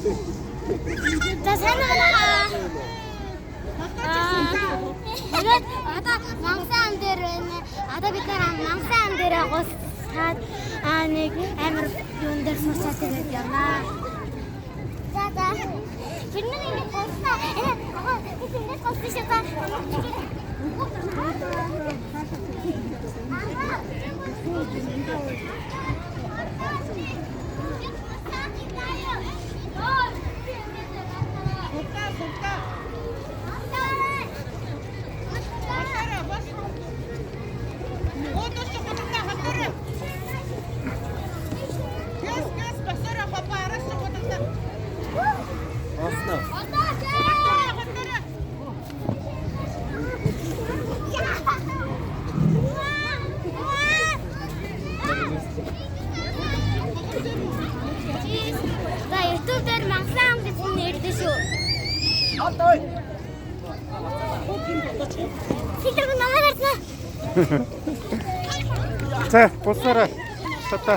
За сайн байна. Тэгээд одоо мангасан ам дээр байна. Одоо бид нар мангасан ам дээр гусаад нэг амар юун дээр суучаад тэгээд явнаа. За за. Бид нар ингэ гуслаа. Аа бид ингэ гуссан шүү за. Хултаа хултаа. Хатаараа бас. Өөдөөс чи хултаа хатаараа. Гэс гэс басараа папа араас чи хултаа. Оосноо. Хатаараа хатаараа. За YouTube дээр мангасан ам гэж нэрдэн шүү. Тэд намайг харснаа. За, бусаарай. Тата.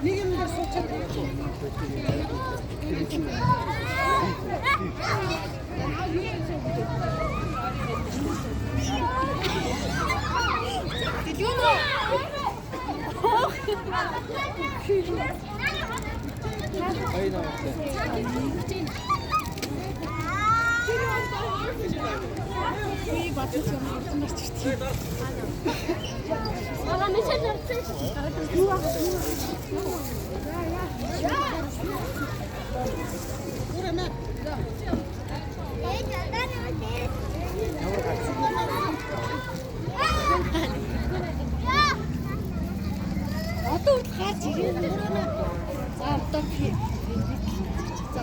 Нэг юм дээр суучаад. Хоёр намтай. Одоо үл гарч ирээ. За одоо би. За.